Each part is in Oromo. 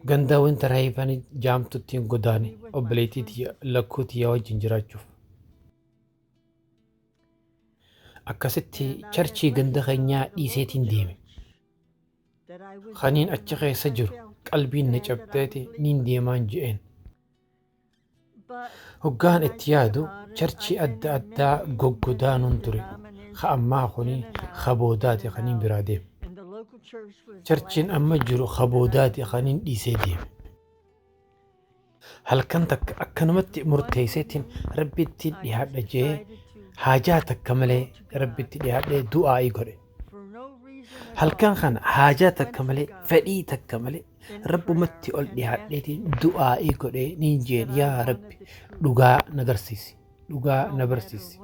Ganda Winter Haven jaamtuttiin godaane obboleettii tiyya lakkuu tiyya wajjin jiraachuuf. Akkasitti charchii ganda keenyaa dhiiseetiin deeme. Kaniin achi keessa jiru qalbiin na cabxeeti niin deemaan je'een. Hoggaan itti yaadu charchii adda addaa goggodaanuun ture. Ka ammaa kuni ka boodaati kaniin biraa deeme. Charchiin amma jiru ka boodaati kaniin dhiisee deeme. Halkan takka akkanumatti murteesseetiin Rabbitti dhiyaadha jee haajaa takka malee Rabbitti dhiyaadhee du'aa'ii godhe. Halkan kana haajaa takka malee, fedhii takka malee Rabbumatti ol dhiyaadheetiin du'aa'ii godhee niin jeen, yaa Rabbi, dhugaa na garsiisi, dhugaa na barsiisi.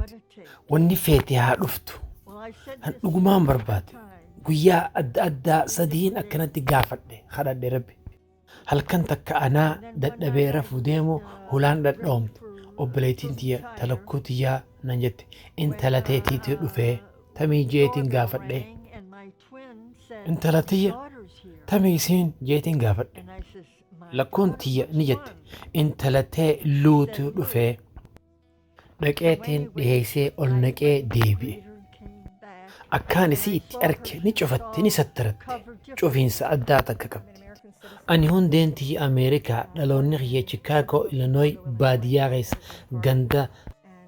Wanni feete haa dhuftu. Han dhugumaan barbaade. Guyyaa adda addaa sadiin akkanatti gaafadhe, kadhadhe Rabbi. Halkan takka anaa dadhabee rafuu deemu hulaan dhadhoomte. Obboleettiin tiyya talakkuu tiyyaa nan jette, intala teetiitu dhufee tamii jeetiin gaafadhe. Intala tiyya tamii isiin jeetiin gaafadhe. Lakkuun tiyya ni jette, intala tee luutu dhufee. Dhaqeetiin dhiheessee ol naqee deebi'e. Akkaan isii itti arke ni cufatte, ni sattaratte, cufiinsa addaa takka qabdi. Ani hundeen tiyya Ameerikaa, dhaloonni kiyya Chicago, Illinois, baadiyyaa keessa ganda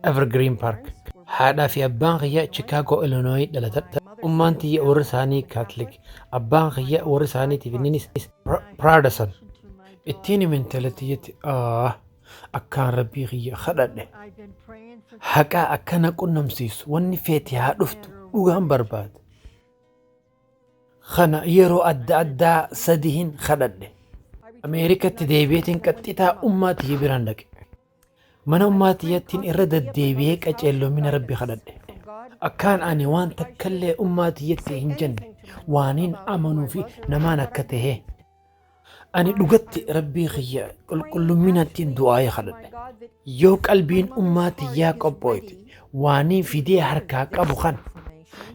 Evergreen Park. Haadhaa fi abbaan kiyya Chicago, Illinois dhalatan. Ummaan tiyya warri isaanii Catholic. Abbaan kiyya warri isaaniitiif inninis Protestant. Ittiin hime intala tiyyatti, akkaan Rabbii kiyya kadhadhe. Haqaa akka na qunnamsiisu, wanni feete haa dhuftu, dhugaan barbaada. Kana yeroo adda addaa sadihin kadhadhe. Ameerikatti deebi'eetiin qaxxitaa ummaa tiyya biraan dhaqe. Mana ummaa tiyyattiin irra deddeebi'ee qaceellomina Rabbi kadhadhe. Akkaan ani waan takkallee ummaa tiyyatti hin jenne, waaniin amanuu fi namaan akka ta'e. Ani dhugatti Rabbii kiyya qulqullumminattiin du'aa'ee kadhadhe. Yoo qalbiin ummaa tiyyaa qophooyte, waanii fidee harkaa qabu kana,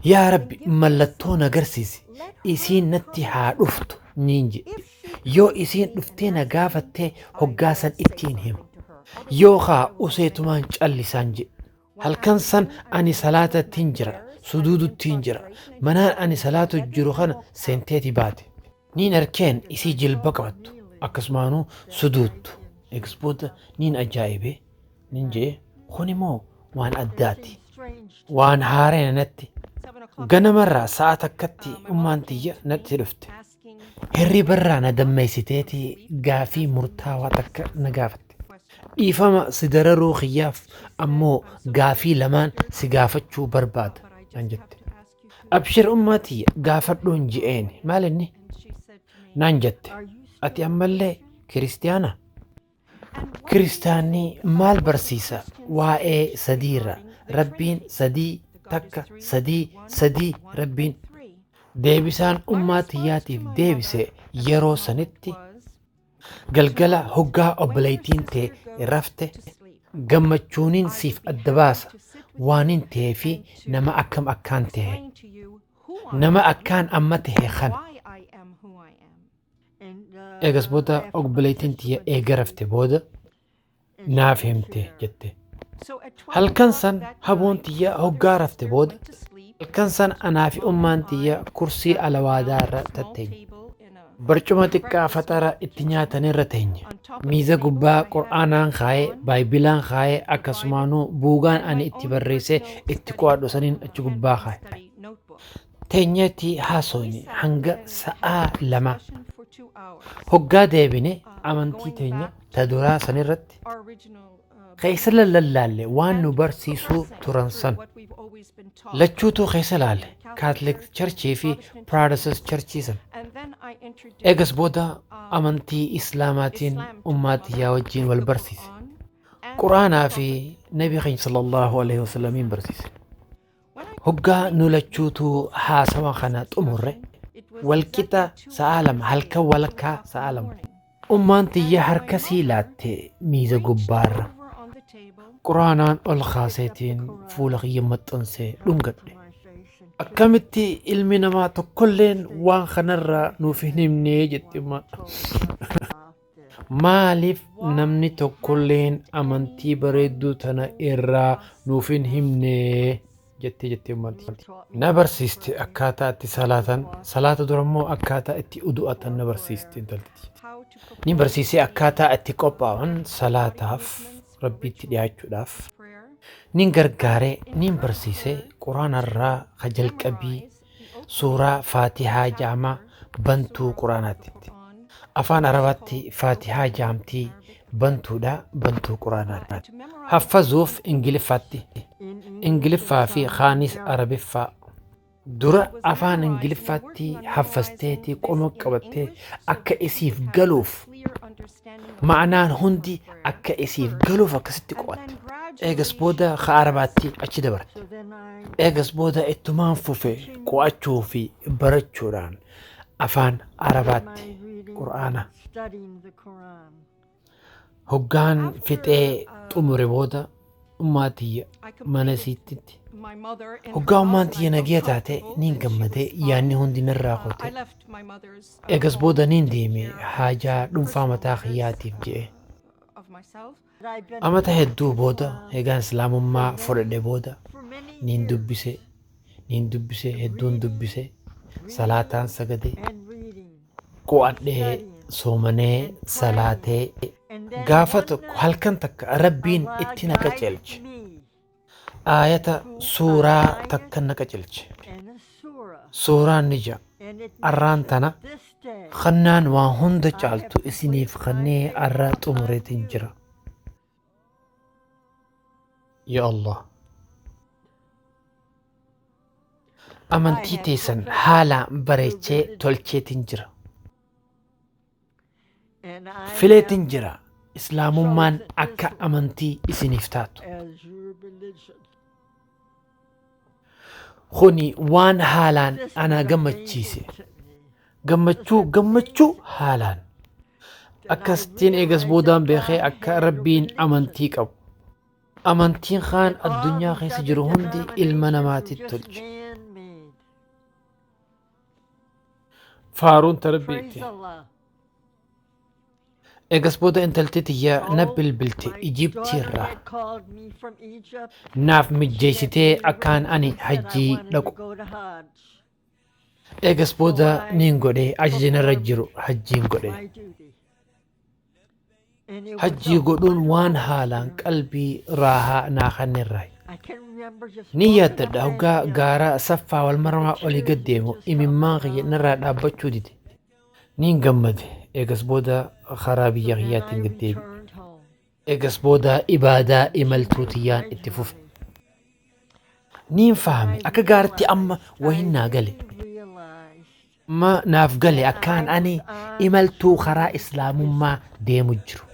yaa Rabbi, mallattoo na garsiisi, isiin natti haa dhuftu niin jedhe. Yoo isiin dhuftee na gaafattee, hoggaasan ittiin hima. Yoo kaa useetumaan callisaan jedhe. Halkan san ani salaatattiin jira, suduuduttiin jira. Manaan ani salaatu jiru kana seenteeti baate. Niin arkeen isii jilba qabattu, akkasumaanuu suduuttu. Eegas booda niin ajaa'ibee nin jee, kun immoo waan addaati. Waan haareen natti. Ganamarraa sa'a takkatti ummaan tiyya natti dhufte. Hirribarraa na dammeessiteeti gaafii murtaawaa takka na gaafatte. Dhiifama si dararuu kiyyaaf, ammoo gaafii lamaan si gaafachuu barbaada naan jette. Abshir ummaa tiyya, gaafadhuun je'een. Maal inni? Naan jette. Ati ammallee kiristiyaana? Kiristaanni maal barsiisa waa'ee sadiirra? Rabbiin sadii, takka, sadii, sadii Rabbiin. Deebisaan ummaa tiyyaatiif deebise yeroo sanitti, galgala hoggaa obboleettiin tee rafte, gammachuuniin siif adda baasa waanin ta'ee fi nama akkam akkaan ta'e. Nama akkaan amma ta'e kana. Eegas booda obboleettiin tiyya eega rafte booda naaf himte jette. Halkan san haboon tiyya hoggaa rafte booda, halkan san anaa fi ummaan tiyya kursii alawaadaa irra tatteenye. Barcuma xiqqaa faxara itti nyaatan irra teenye. Miiza gubbaa Qur'aanaan kaayee, Baayibilaan kaayee, akkasumaanuu buugaan ani itti barreessee itti qo'adhu saniin achi gubbaa kaaye. Teenyeetti haasofne hanga sa'aa 2. Hoggaa deebine amantii teenya ta duraa sanirratti keessa lallallaalle, waan nu barsiisuu turan san. Lachuutuu keessa laalle, Catholic Churchii fi Protestant Churchii san. Eegas booda amantii Islaamaatiin ummaa tiyyaa wajjin wal barsiise. Quraanaa fi Nabi keenya sallallahu alaihi wasallamiin barsiise. Hoggaa nu lachuutuu haasawa kana xumurre, walqixa sa'a 2, halkan walakkaa sa'a 2. Ummaan tiyya harka sii laatte miiza gubbaarra. Quraanaan ol kaaseetiin fuula kiyya maxxansee dhungadhe. Akkamitti ilmi namaa tokkolleen waan kanarraa nuuf hin himnee jetti ummaan. Maaliif namni tokkolleen amantii bareedduu tana irraa nuuf hin himne jettee jettee ummanti. Na barsiiste akkaataa itti salaatan, salaata dura immoo akkaataa itti udu'atan na barsiiste intalti. Ni barsiisee akkaataa itti qophaa'an salaataaf rabbiitti dhiyaachuudhaaf. Nin gargaaree nin barsiisee quraanarraa ka jalqabii suuraa Faatihaa ja'ama bantuu quraanaatti. Afaan Arabaatti Faatihaa ja'amtii bantuudha bantuu quraanaatti. Haffazuuf Ingiliffaatti. Ingiliffaa fi kaanis Arabiffaa. Dura afaan Ingiliffaatti haffasteetii qoma qabattee akka isiif galuuf ma'anaan hundi akka isiif galuuf akkasitti qo'atte. Eegas booda ka Arabaatti achi dabarte. Eegas booda ittumaan fufe qo'achuu fi barachuudhaan afaan Arabaatti Qur'aana. Hoggaan fixee xumure booda ummaa tiyya mana isiittitti. Hoggaa ummaan tiyya nagiya taate niin gammadee yaanni hundi narraa kote. Eegas booda niin deeme haajaa dhuunfaa mataa kiyyaatiif je'e. Amata hedduu booda egaan islaamummaa fudhadhe booda niin dubbise niin dubbise hedduun dubbise salaataan sagade qo'adhee soomanee salaatee gaafa tokko halkan takka rabbiin itti na qajeelche. Aayata suuraa takka na qajeelche. Suuraan ni ja'a. Arraan tana Khannaan waa hunda caaltu isiniif khannee arra xumureetiin jira. Ya Allah. Amantii teessan haalaan bareechee tolcheetiin jira. Fileetiin jira. Islaamummaan akka amantii isiniif taatu. Kuni waan haalaan ana gammachiise. Gammachuu gammachuu haalaan. Akkasittiin eegas boodaan beekee akka Rabbiin amantii qabu. Amantiin kaan addunyaa keessa jiru hundi ilma namaatitti tolche. Faaruun ta Rabbiitti. Eegas booda intalti tiyya na bilbilte Ijiptii irraa. Naaf mijjeessitee akkaan ani hajjii dhaqu. Eegas booda niin godhe ajaja narra jiru hajjiin godhe. Hajjii godhuun waan haalaan qalbii raahaa naa kennerraa. Ni yaaddadha hoggaa gaara saffaa wal marmaa olii gad deemu imimmaan kiyya narraa dhaabbachuu dide. Niin gammade eegas booda karaa biyya kiyyaatiin gad deebi'e. Eegas booda ibaadaa imaltuu tiyyaan itti fufe. Niin fahame akka gaaritti amma wahin naa gale. Amma naaf gale akkaan ani imaltuu karaa islaamummaa deemu jiru.